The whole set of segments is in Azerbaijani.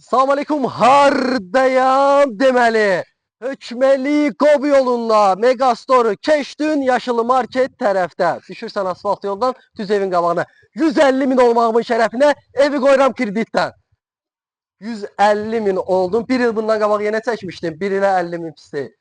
Salam aleykum, hardayam deməli. Hökməli Qobu yolunda Megastore keçdin Yaşılı Market tərəfdə. Düşürsən asfalt yoldan düz evin qabağına. 150 min olmağımın şərəfinə evi qoyuram kreditdən. 150 min oldum. Bir il bundan qabaq yenə çəkmişdim. Bir ilə 50 min pis deyil.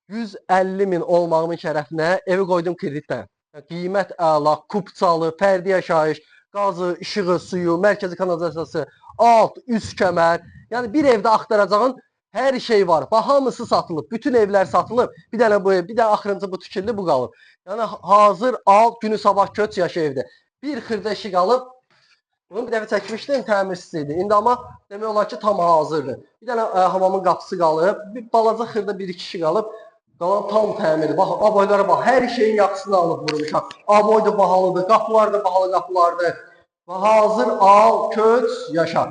150 min olmağımın şərəfinə evi qoydum kreditdən. Qiymət əla, kupçalı, fərdi yaşayış, qazı, işığı, suyu, mərkəzi kanalizasiyası, alt, üst kəmər. Yəni bir evdə axtaracağın hər şey var. Bax hamısı satılıb. Bütün evlər satılıb. Bir dənə bu ev, bir də axırıncı bu tikildi, bu qalıb. Yəni hazır al, günü sabah köç yaşa evdə. Bir xırda işi qalıb. Bunu bir dəfə çəkmişdim, təmirsiz idi. İndi amma demək olar ki, tam hazırdır. Bir dənə hamamın qapısı qalıb, bir balaca xırda bir iki kişi qalıb. Qalan tam təmirdir. Bax, aboylara bax, hər şeyin yaxşısını alıb vurmuşam. Aboy da bahalıdır, qapılar da bahalı qapılardır. Və hazır al, köç, yaşa.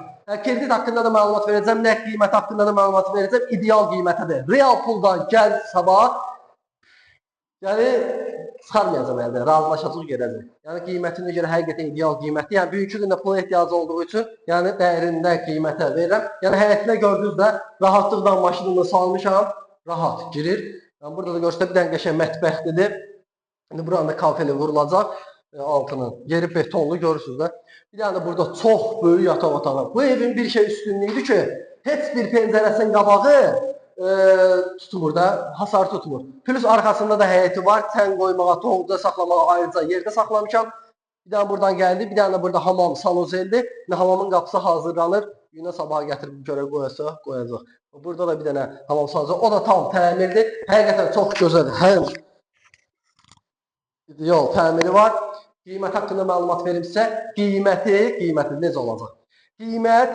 Kredit haqqında da məlumat verəcəm, nəqd qiymət haqqında da məlumat verəcəm. İdeal qiymətədir. Real puldan gəl sabah. Yəni çıxarmayacam əldə, razılaşacaq gedəcək. Yəni qiymətinə görə həqiqətən ideal qiymətdir. Yəni bugünkü gündə pula ehtiyacı olduğu üçün, yəni dəyərində qiymətə verirəm. Yəni həyətinə gördünüz də rahatlıqla maşınımı salmışam, rahat girir. Yəni burada da görürsə bir dənə qəşəng mətbəxdir. İndi buranın da kafeli vurulacaq altının. Yeri betonlu görürsünüz də. Bir dənə də burada çox böyük yataq otağı. Bu evin bir şey üstünlüyüdür ki, heç bir pəncərəsinin qabağı tutmur da, hasar tutmur. Plus arxasında da həyəti var. Tən qoymağa, toğda saxlamağa ayrıca yerdə saxlamışam. Bir dənə buradan gəldi, bir dənə də burada hamam sanuzeldir. İndi hamamın qapısı hazırlanır. Günə sabaha gətirib görə qoyasa, qoyacaq. Burada da bir dənə hamam sanuzel. O da tam təmirdir. Həqiqətən çox gözəldir. Həm ideal təmiri var. Qiymət haqqında məlumat verim sizə. Qiyməti necə olacaq? Qiymət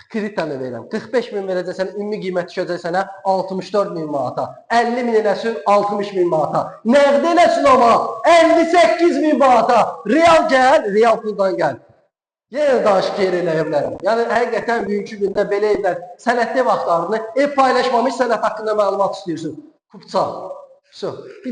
kreditlə də verirəm. 45 min verəcəksən, ümumi qiymət düşəcək sənə 64 min manata. 50 min eləsin 60 min manata. Nəqd eləsin amma 58 min manata. Real gəl, real puldan gəl. Yenə danışıq yer eləyə bilərəm. Yəni həqiqətən bugünkü gündə belə evlər sənədli vaxtlarını ev paylaşmamış sənəd haqqında məlumat istəyirsin. Kupça. Vso. Bir